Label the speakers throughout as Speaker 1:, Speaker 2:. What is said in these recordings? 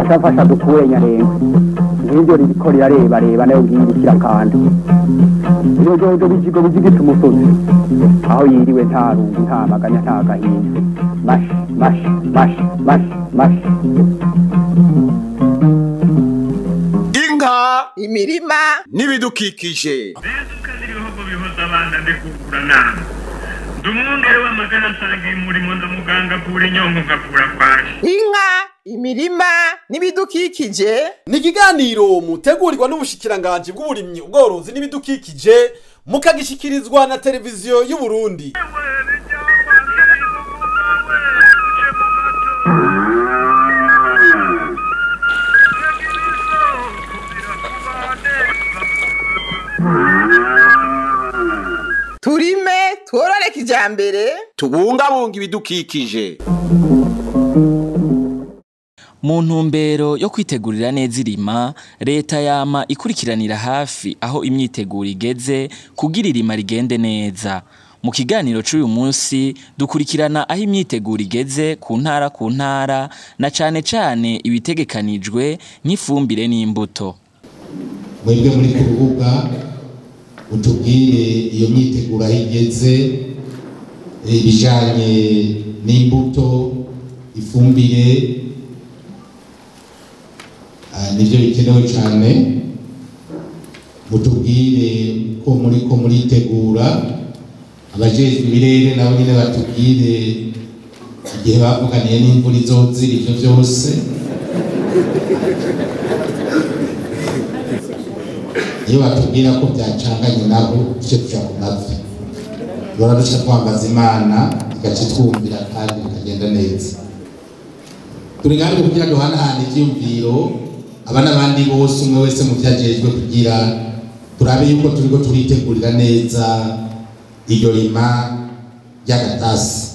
Speaker 1: Ashafasha dukure nyarenga ngiryo ririko rirareba reba nayo ngirikira kandi iyo jojo bijigo bijigita umusozi aho yiriwe nta rungu nta maganya nta gahinda mash mash mash mash mash
Speaker 2: inka
Speaker 3: imirima
Speaker 2: n'ibidukikije
Speaker 4: ibihugu bihoza abana ndikukura nama ndumwungere w'amagara nsangiye umurimo ndamuganga avura inyongo nkavura kwaje
Speaker 3: inka imirima n'ibidukikije.
Speaker 5: Ni ikiganiro mutegurirwa n'ubushikiranganji bw'uburimyi ubworozi n'ibidukikije mukagishikirizwa na televiziyo y'u Burundi.
Speaker 3: Turime tworore kijambere
Speaker 2: tubungabunga ibidukikije.
Speaker 6: Mu ntumbero yo kwitegurira neza irima, leta yama ikurikiranira hafi aho imyiteguro igeze kugira irima rigende neza. Mu kiganiro c'uyu munsi dukurikirana aho imyiteguro igeze ku ntara ku ntara na cane cane ibitegekanijwe nk'ifumbire n'imbuto.
Speaker 7: Mwebwe muri ku rubuga utubwire iyo myiteguro aho igeze, ibijanye n'imbuto, ifumbire, nivyo bikenewe cane. Mutubwire uko muriko muritegura, abajejwe ibirere nabo nyene batubwire igihe bavuganiye n'imvura izozira, ivyo vyose. Iyo batubwira ko byacanganye nabo duce tuja ku mavi, duhora duca twambaza Imana igaca itwumvira kandi bikagenda neza. Turi ngaho kugira duhanahane ivyiyumviro, aba n'abandi bose umwe wese mu vyo ajejwe, kugira turabe yuko turiko turitegurira neza iryo rima ry'agatasi.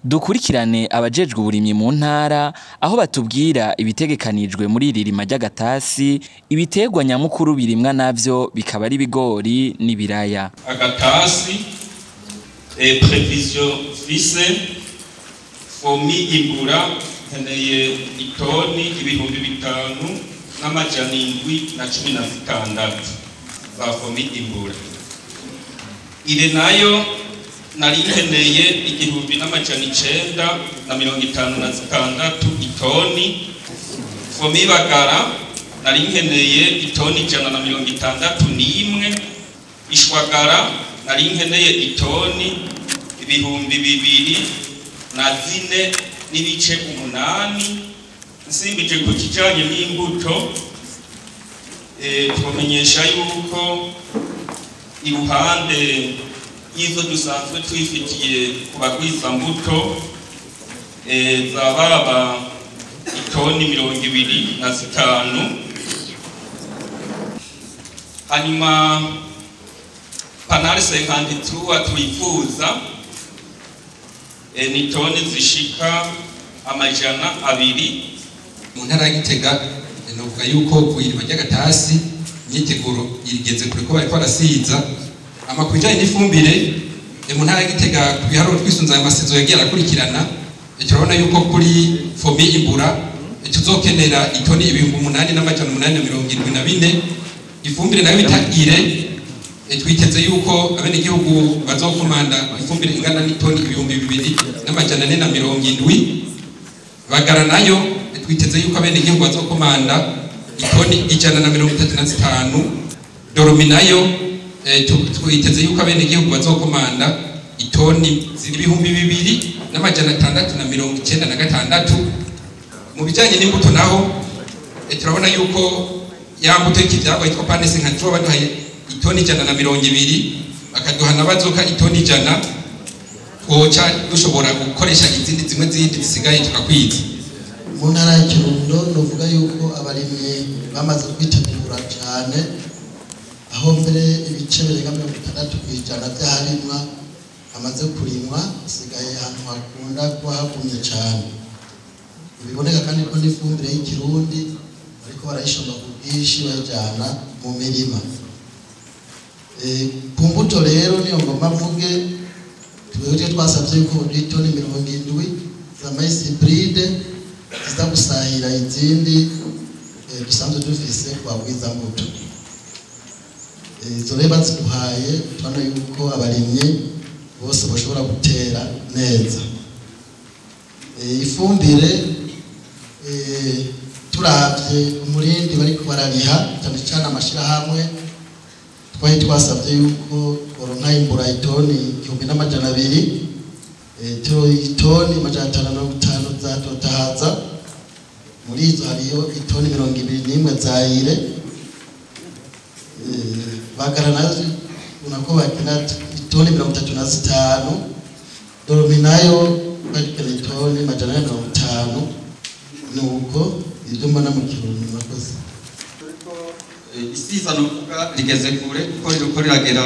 Speaker 6: Dukurikirane abajejwe uburimyi mu ntara aho batubwira ibitegekanijwe muri iri rima ry'agatasi, ibiterwa nyamukuru birimwa navyo bikaba ari ibigori n'ibiraya.
Speaker 8: Agatasi prévision fise fomi imbura nkeneye itoni 5716 za fomi imbura. Ire nayo nari nkeneye 1956 itoni. Fomi bagara nari nkeneye itoni 161. Ishwagara nari nkeneye itoni 2004.8. Nsimbije ku kijanye n'imbuto, twamenyesha yuko iruhande y'izo dusanzwe twifitiye ku bagwiza mbuto zababa itoni 25. Hanyuma panari 52 twifuza ni toni zishika 200.
Speaker 9: Mu ntara ya Gitega novuga yuko ku irima ry'agatasi imyiteguro igeze kure ko bariko barasiza. Amakuru ijanye n'ifumbire mu ntara ya Gitega ku biharuro twisunze aya masezo yagiye arakurikirana, turabona yuko kuri fomi imbura tuzokenera itoni 8874. Ifumbire nayo bita ire twiteze yuko abenegihugu bazokomanda ifumbire ingana n'itoni 2470. Bagara nayo twiteze yuko abenegihugu bazokomanda itoni 135. Doromi nayo twiteze yuko abenegihugu bazokomanda itoni 2696. Mu bijanye n'imbuto naho turabona yuko ya mbuto y'ikivyagwa yitwa Panese nka tuba baduhaye itoni 120, bakaduha na bazoka itoni 100, twoca dushobora gukoresha izindi zimwe zindi zisigaye tukakwiza.
Speaker 10: Mu ntara ya Kirundo novuga yuko abarimyi bamaze kwitegura cyane, aho mbere ibice birenga 60% by'aharimwa hamaze kurimwa, hasigaye ahantu hakunda kuba hagumye cyane. Biboneka kandi ko n'ifumbire y'ikirundi bariko barayishomba ku bwinshi bayijyana mu mirima. Ku mbuto rero niyo ngomba mvuge, twebwe twasabye yuko itoni 70 za maïs hybride Ziza gusahira izindi dusanzwe dufise ku bagwizambuto. Izo rero baziduhaye, turabona yuko abarimyi bose bashobora gutera neza. Ifumbire, turavye umurindi bariko barariha, cyane cyane amashirahamwe, twari twasabye yuko tworonka imbura itoni 1200, itoni 550 za totahaza. Muri izo hariyo itoni 21 za urée. Bagara nazo ubona ko bakina itoni 35. Doromi nayo bakina itoni 450. Nuko ibyo mbona mu Kirundo. Murakoze.
Speaker 9: Isiza nukuvuga rigeze kure, kuko ririko riragera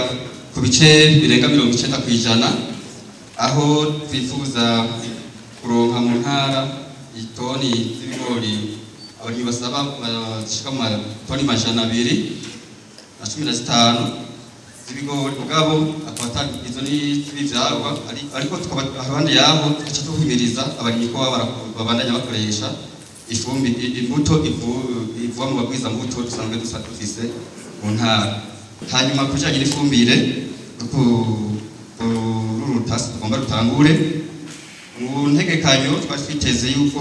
Speaker 9: ku bice birenga 90%, aho twifuza kuronka mu ntara itoni z'ibigori abarimyi basaba zishika mu matoni 215 z'ibigori. Mugabo akaba izo ni z'ibivyarwa, ariko tukaba ahandi yaho tugaca duhimiriza abarimyi ko babandanya bakoresha ifumbire, imbuto ivuva mu bagwiza mbuto dusanzwe dufise mu ntara. Hanyuma kujanye n'ifumbire, uru rutasi tugomba rutangure, mu ntegekanyo twari twiteze yuko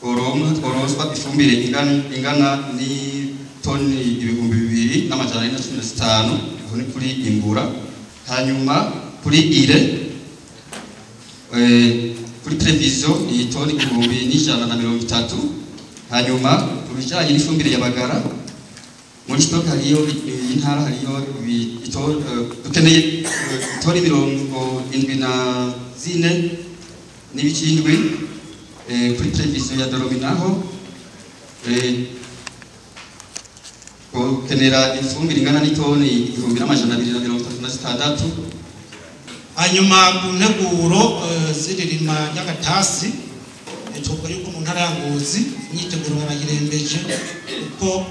Speaker 9: tworonswa ifumbire ingana n'itoni 2415. Aho ni kuri imbura. Hanyuma kuri urée, kuri prévision ni itoni 1130. Hanyuma ku bijanye n'ifumbire ya bagara, muri stock hariyo intara hariyo dukeneye itoni 74.7. Kuri prévision ya doromi naho gukenera ifumbire ingana n'itoni 1236.
Speaker 11: Hanyuma ku nteguro z'iririma ry'agatasi, tuvuga yuko mu ntara ya Ngozi imyiteguro barayirembeje, kuko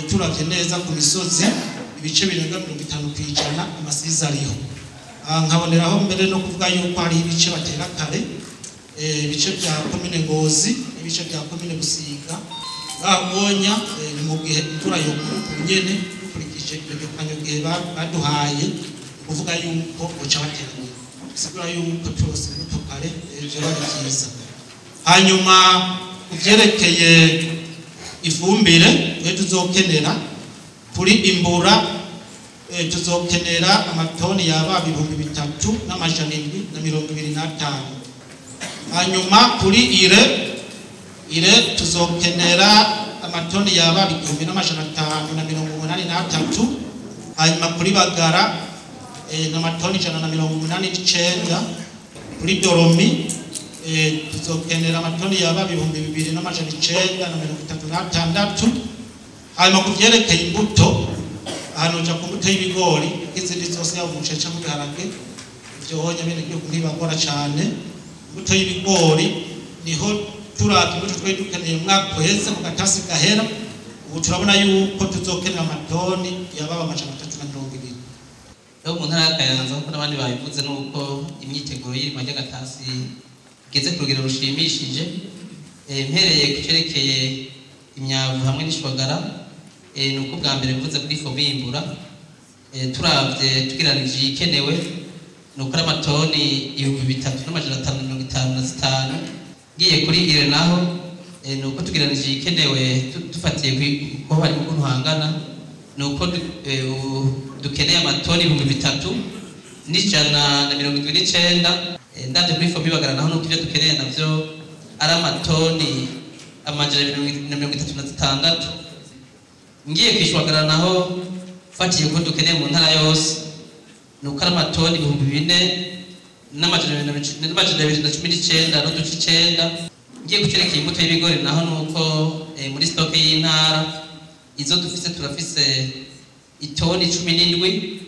Speaker 11: turavye neza ku misozi ibice birenga 50% amasiza ariho. Nkaboneraho mbere no kuvuga yuko hari ibice batera kare, ibice bya komine Ngozi n'ibice bya komine Busiga. Ngahonya ni mu gihe imvura yokuruka nyene, dukurikije iryo gihe baduhaye, kuvuga yuko boca bateranye, bisigura yuko turose imbuto kare vyoba ari vyiza. Hanyuma kuvyerekeye ifumbire, twe tuzokenera kuri imbura tuzokenera amatoni yaba 3725. Hanyuma kuri urée tuzokenera amatoni yaba 1583. Hanyuma kuri bagara n'amatoni 189. Kuri doromi tuzokenera amatoni yaba 2936. Hanyuma ku vyerekeye imbuto, ahantu uja ku mbuto y'ibigori, izindi zose yaba umuceri canke ibiharage, ivyo honya bene gihugu ntibagora cane. Imbuto y'ibigori niho turavye imbuto twari dukeneye umwaka uheze ku gatasi gahera, ubu turabona yuko tuzokenera amatoni yababa 320.
Speaker 12: Rero mu ntara ya Kayanza, nk'uko n'abandi babivuze, nuko imyiteguro y'irima ry'agatasi igeze ku rugero rushimishije. Mpereye ku cerekeye imyavu hamwe n'ishwagara, ni uko bwa mbere mvuze kuri fomimbura, turavye tugereranije ikenewe ni uko ari amatoni 3555. Ngiye kuri urée naho, ni uko tugereranije ikenewe dufatiye ko bari mu hangana, ni uko dukeneye amatoni 3179. Ndavye kuri fomi bagara naho, nuko ivyo dukeneye navyo ari amatoni 236. Ngiye kwishwagara naho, fatiye ko dukeneye mu ntara yose, ni uko ari amatoni 4219.9. Ngiye gucerekeye imbuto y'ibigori naho, nuko muri stock y'intara izo dufise, turafise itoni 17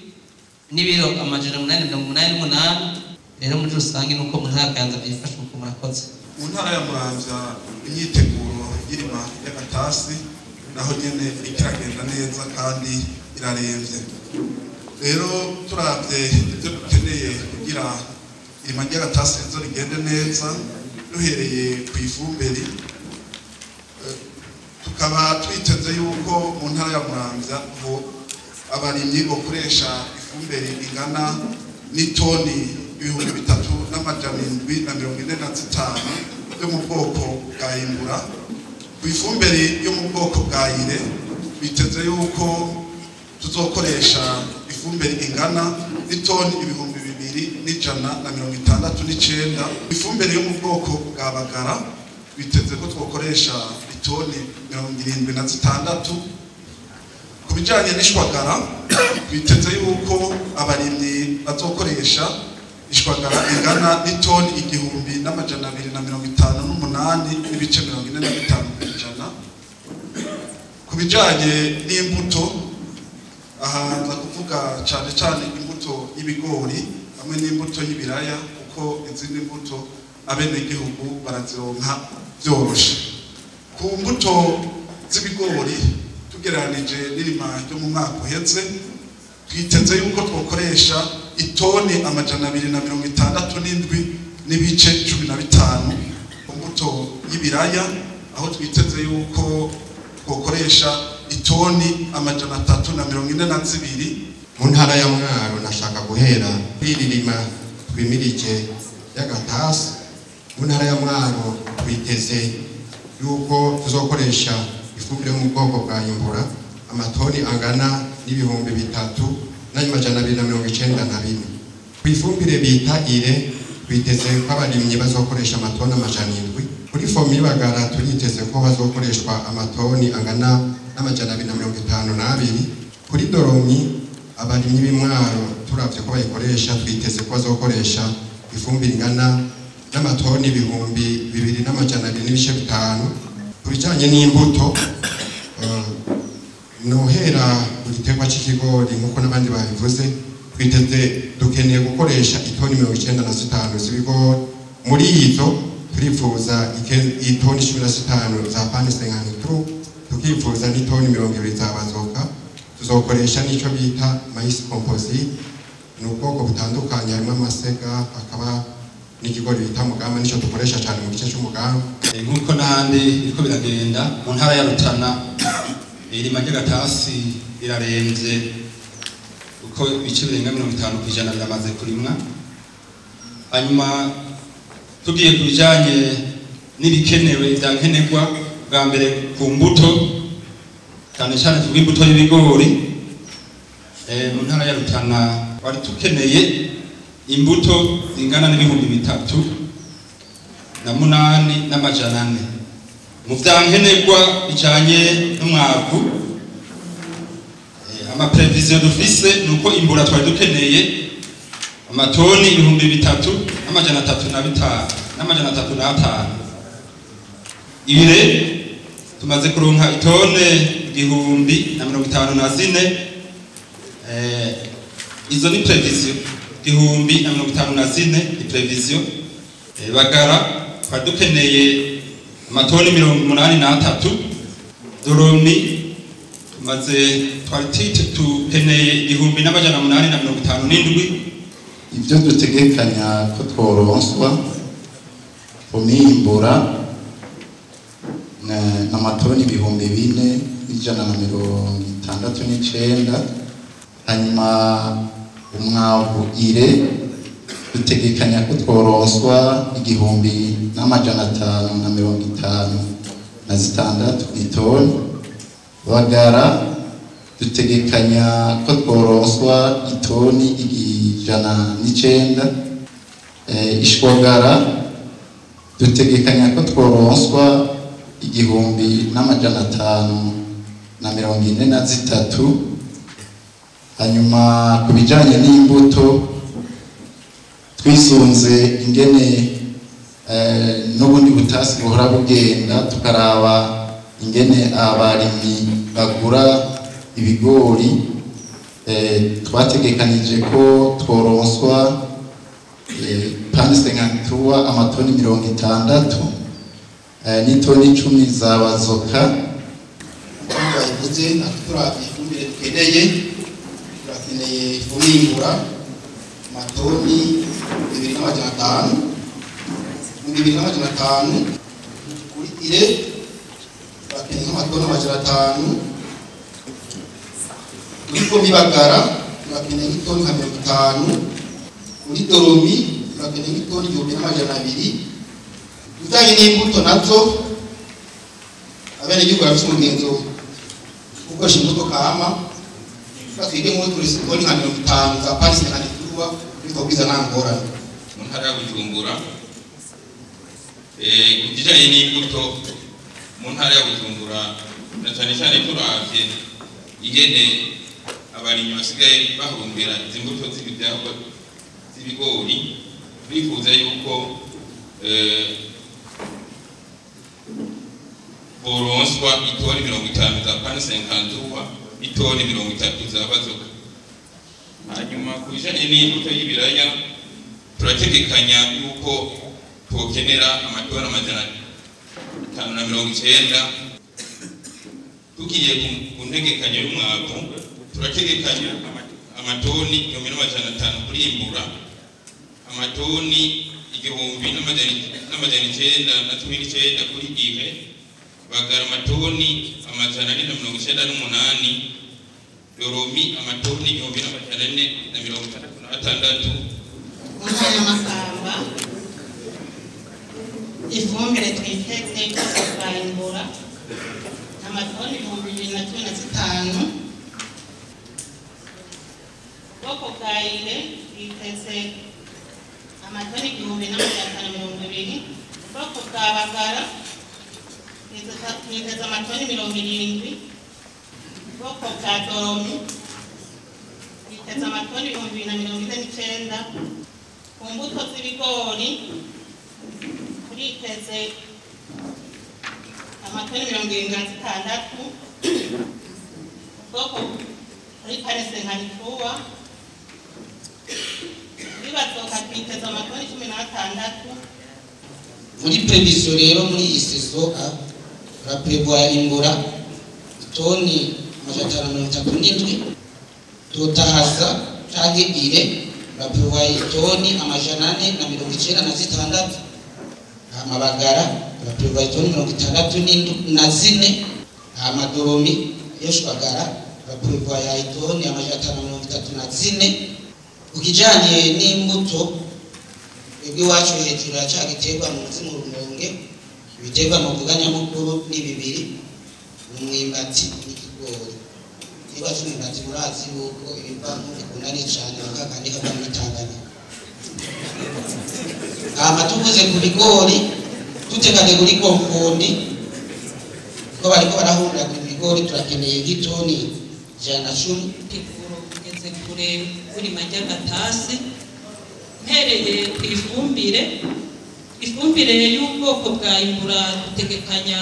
Speaker 12: n'ibiro 888. Rero muri rusange nuko mu ntara ya Kayanza byifashe uko. Murakoze.
Speaker 13: Mu ntara ya Muramvya, imyiteguro y'irima y'agatasi naho nyene iriko iragenda neza kandi iraremvye. Rero turavye ibyo dukeneye kugira irima ry'agatasi rizo rigende neza, duhereye ku ifumbire. Tukaba twiteze yuko mu ntara ya Muramvya ho abarimyi bokoresha ifumbire ingana n'itoni 3745 yo mu bwoko bwa Imbura. Ku ifumbire yo mu bwoko bwa Ire biteze yuko tuzokoresha ifumbire ingana n'itoni 2169. Ifumbire yo mu bwoko bwa Bagara biteze ko twokoresha itoni 76. Ku bijanye n'ishwagara biteze yuko abarimyi bazokoresha ishwagara ingana n'itoni 1258.45%. Ku bijanye n'imbuto, aha nza kuvuga cyane cyane imbuto y'ibigori hamwe n'imbuto y'ibiraya, kuko izindi mbuto abenegihugu barazironka byoroshe. Ku mbuto z'ibigori tugereranije n'irima ryo mu mwaka uheze, twiteze yuko twokoresha itoni 267.15. Ku mbuto y'ibiraya aho twiteze yuko twokoresha itoni 342.
Speaker 9: Mu ntara ya Mwaro nashaka guhera kwiririma twimirije y'agatasi. Mu ntara ya Mwaro twiteze yuko tuzokoresha ifumbire mu bwoko bwa Imbura amatoni angana n'3294. Ku ifumbire bita Ire twiteze ko abarimyi bazokoresha amatoni 700. Kuri fomi Bagara turiteze ko bazokoreshwa amatoni angana n'252. Kuri Doromi abarimyi b'Imwaro turavye ko bayikoresha twiteze ko bazokoresha ifumbire ingana n'amatoni 2205. Ku bijanye n'imbuto, nohera ku giterwa c'ikigori nk'uko n'abandi babivuze, twiteze dukeneye gukoresha itoni 95 z'ibigori. Muri izo turifuza itoni 15 za pane 53, tukifuza n'itoni 20 za bazoka. Tuzokoresha n'ico bita maïs composite, ni ubwoko butandukanye harimo amasega hakaba n'ikigori bita mugamba, nico dukoresha cyane mu gice cy'umugamba.
Speaker 14: Nk'uko n'ahandi biriko biragenda mu ntara ya Rutana, irima ry'agatasi rirarenze uko ibice birenga 50% biramaze kurimwa. Hanyuma tugiye ku bijanye n'ibikenewe vya nkenerwa, bwa mbere ku mbuto, cyane cyane tuvuga imbuto y'ibigori. Mu ntara ya Rutana wari tukeneye imbuto zingana n'3008 400. Mu vyankenerwa bijanye n'umwavu, amaprevision dufise nuko Imbura twari dukeneye amatoni 3305 n'305. Ibire tumaze kuronka itone 1054. Izo ni prévision, 1054 ni prévision. Bagara twari dukeneye amatoni 83. Doromi tumaze twari tukeneye 1857.
Speaker 7: Ibyo dutegekanya ko tworonswa umimbura n'amatoni 4169. Hanyuma umwavu Ire dutegekanya ko tworonswa 1556 itoni. Bagara dutegekanya ko tworonswa itoni 109. Ishwagara dutegekanya ko tworonswa 1543. Hanyuma ku bijanye n'imbuto, twisunze ingene n'ubundi butasi buhora bugenda, tukaraba ingene abarimyi bagura ibigori, twategekanije ko tworonswa pane 53 amatoni 60 n'itoni 10 za bazoka.
Speaker 15: Babivuze, turavye ifumbire dukeneye, turakeneye ifumbire amatoni 2500, 2500. Kuri Ire turakeneye nk'amatoni nk'amatoni 500. Muri Komibagara turakeneye nk'itoni nka 50. Muri Doromi turakeneye nk'itoni 1200. Ibijyanye n'imbuto nazo, abenegihugu barafite umugenzo wo gukoresha imbuto kama. Twige nk'ubu turi toni nka 50 za parisi nka nituba bitwabwiza nta ngorane.
Speaker 8: Mu ntara ya Bujumbura, ku kijyanye n'imbuto mu ntara ya Bujumbura, na cyane cyane turavye ingene abarimyi basigaye bahurumbira izi mbuto z'ibibyagwa z'ibigori, bifuza yuko boronswa itoni 50 za pane 53, itoni 30 za bazoka. Hanyuma ku bijanye n'imbuto y'ibiraya, turategekanya yuko twokenera amatoni 590. Tugiye ku ntegekanyo y'umwavu, turategekanya amatoni 1500 kurimbura, amatoni 1919 kuri ive bagara, amatoni 498 doromi, amatoni 1466.
Speaker 16: Mu ntara ya Makamba, ifumbire twiteze ko tuzayimbura amatoni 2015. Ubwoko bwa ire twiteze amatoni 1520. Ubwoko bwa bagara twiteze amatoni 70. Ubwoko bwa doromi twiteze amatoni 2049. Ku mbuto z'ibigori turiteze amatoni 76. Ubwoko kuri parese nka nituwa bibazoka twiteze amatoni 16.
Speaker 17: Muri prevision rero muri iyi saison turaprevoya imbura itoni 537. Totahaza canke ire turaprevoya itoni 496. Amabagara turaprevoya itoni 64. Amadoromi yeshwagara turaprevoya itoni 534. Ukijanye n'imbuto, twebwe iwacu hejuru ya ca giterwa muzi mu Rumonge, ibiterwa novuga nyamukuru ni bibiri, umwimbati n'ikigori. Igiterwa c'umwimbati murazi yuko ibivamwo bikundanye cane bakakandi kava muri Tanganyika. Hama tuvuze ku bigori, tuteganye kuri konfondi kuko bariko barahurira ku bigori, turakeneye nk'itoni 110.
Speaker 18: Iteguro kugeze kure kurima ry'agatasi. Mpereye ku ifumbire, ifumbire y'ubwoko bwa imbura dutegekanya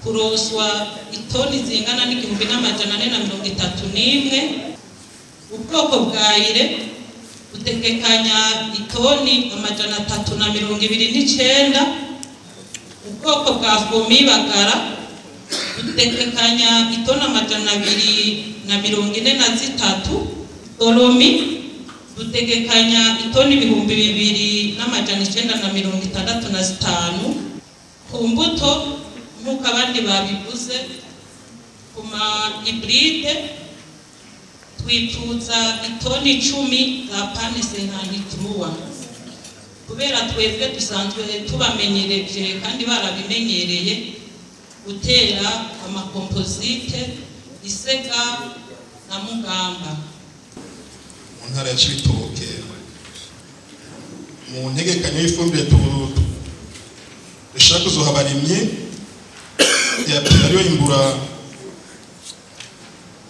Speaker 18: kuroswa itoni zingana n'1431. Ubwoko bwa ire dutegekanya itoni 329. Ubwoko bwa fomibagara dutegekanya itoni 243. Doromi dutegekanya itoni 2965. Ku mbuto nk'uko abandi babivuze, ku ma hybride twipfuza itoni 10 za pane 53, kubera twebwe dusanzwe tubamenyereje kandi barabimenyereye gutera amakomposite isega na mugamba.
Speaker 13: Mu ntara ya Cibitoke, mu ntegekanyo y'ifumbire dushaka kuzoha abarimyi ariyo imbura,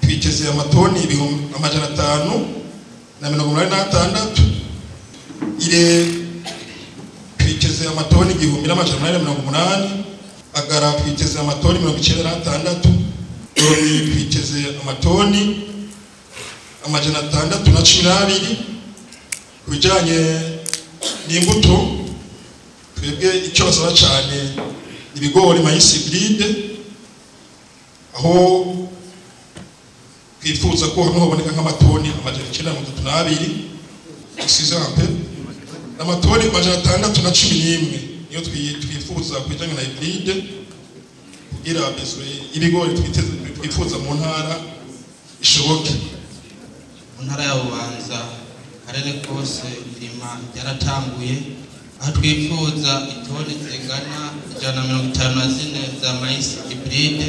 Speaker 13: twiteze amatoni 586. Ire twiteze amatoni 1880. Agara twiteze amatoni 96. Doromi twiteze amatoni 612. Ku bijyanye n'imbuto, twebwe icyo basaba cyane ibigori maïs hybride, aho twifuza ko hamwe haboneka nk'amatoni 932, excusez-moi, amatoni 611 niyo twifuza ku bijyanye na hybride. Kugira beswe ibigori twiteze twifuza mu ntara ishoboke.
Speaker 12: Mu ntara ya Bubanza karere kose irima ryaratanguye, aho twifuza itoni zingana 154 za maïs hybride,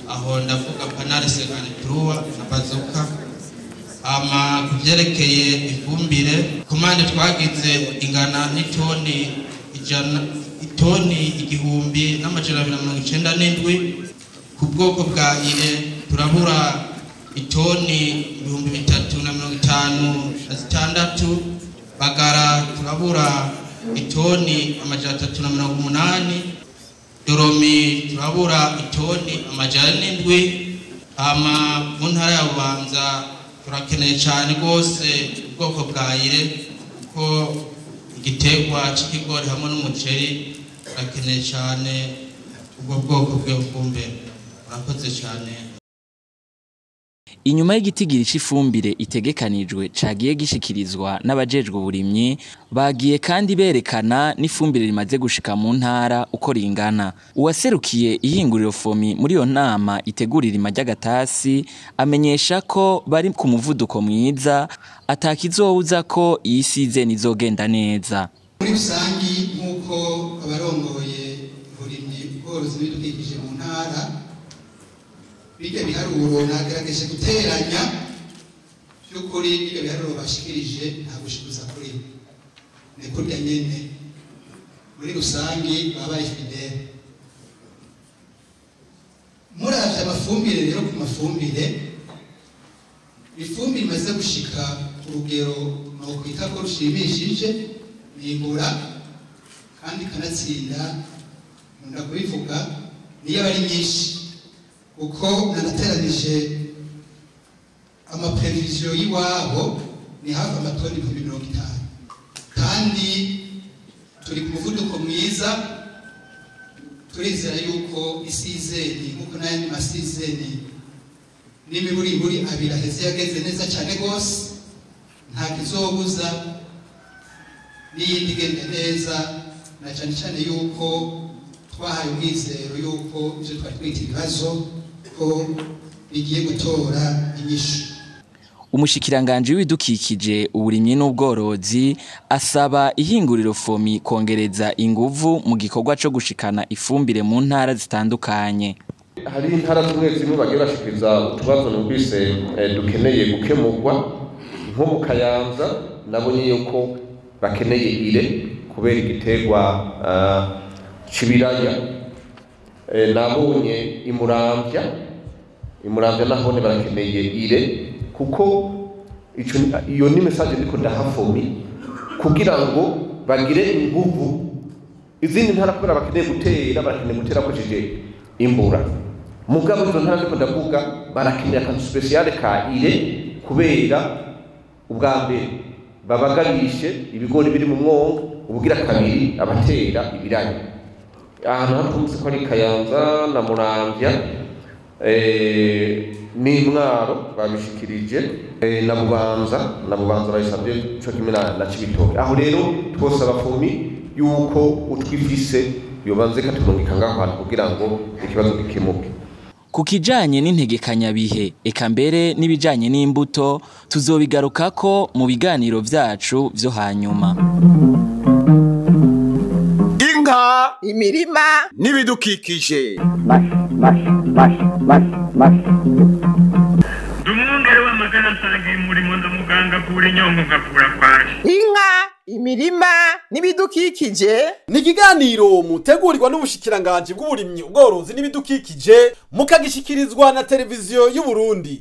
Speaker 12: aho ndavuga Panal 53 na Bazuka. Ama kuvyerekeye ifumbire, commande twagize ingana n'itoni 100, itoni 1297. Ku bwoko bwa urée turabura itoni 3056. Bagara turabura itoni 380. Doromi turabura itoni 700. Hama mu ntara ya Bubanza turakeneye cyane rwose ubwoko bwa urée, kuko igiterwa c'ikigori hamwe n'umuceri turakeneye cyane ubwo bwoko bw'ifumbire. Murakoze cyane.
Speaker 6: Inyuma y'igitigiri c'ifumbire itegekanijwe cagiye gishikirizwa n'abajejwe uburimyi, bagiye kandi berekana n'ifumbire rimaze gushika mu ntara uko ringana. Uwaserukiye ihinguriro FOMI muri iyo nama itegura irima ry'agatasi amenyesha ko bari ku muvuduko mwiza, atakizobuza ko iyi saison izogenda neza.
Speaker 19: Muri rusangi, nk'uko abarongoye uburimyi, ubworozi n'ibidukikije mu ntara bijya biharuro nagerageje guteranya, by'ukuri bijya biharuro bashikirije nta gushikuza kuri ni kurya nyene. Muri rusangi baba bari fidèle. Muravye amafumbire rero, ku mafumbire, ifumbire imaze gushika ku rugero nokwita ko rushimishije nigura kandi ikanatsinda, nkunda kubivuga, niyo aba ari nyinshi, kuko nanateranije ama prévisions y'iwabo ni hafi amatoni 50,000, kandi turi ku muvuduko mwiza. Turizera yuko i saison, nk'uko n'ayandi ma saisons n'imiburiburi abiri aheze yageze neza cyane rwose, nta kizobuza n'iyindi igenda neza, na cyane cyane yuko twahaye umwizero yuko ibyo twari twita ibibazo ko bigiye gutora inyishu.
Speaker 6: Umushikiranganji w'ibidukikije, uburimyi n'ubworozi asaba ihinguriro FOMI kongereza inguvu mu gikorwa co gushikana ifumbire mu ntara zitandukanye.
Speaker 20: Hari intara zimwe zimwe bagiye bashikiriza utubazo numvise dukeneye gukemurwa, nko mu Kayanza nabonye yuko bakeneye urée kubera igiterwa c'ibiraya. Nabonye i Muramvya nahone barakeneye urée, kuko ico iyo ni message ndiko ndaha FOMI kugira ngo bagire inguvu izindi ntara, kubera bakeneye gutera, barakeneye gutera bakoresheje imbura. Mugabo izo ntara ndiko ndavuga barakeneye akantu spécial ka urée, kubera ubwa mbere babagarishe ibigori biri mu mwonga, ubugira kabiri abatera ibiraya. Ahantu hatwumvise ko ari Kayanza na Muramvya n'Imwaro babishikirije, na Bubanza bayisabye co kimwe na Cibitoke. Aho rero twosaba FOMI yuko utwifise yobanze katurungika ngaho hantu kugira ngo ikibazo gikemuke.
Speaker 6: Ku kijanye n'integekanyabihe, eka mbere n'ibijanye n'imbuto, tuzobigarukako mu biganiro vyacu vyo hanyuma.
Speaker 2: Inka,
Speaker 3: imirima
Speaker 2: n'ibidukikije.
Speaker 1: Mashi, mashi, mashi, mashi, mashi.
Speaker 4: Ndi umwungere w'amagara nsangiye umurimo ndamuganga avura inyongo nkavura kwashi.
Speaker 3: Inka, imirima n'ibidukikije.
Speaker 5: Ni ikiganiro mutegurirwa n'ubushikiranganji bw'uburimyi, ubworozi n'ibidukikije, mukagishikirizwa na Televiziyo y'Uburundi.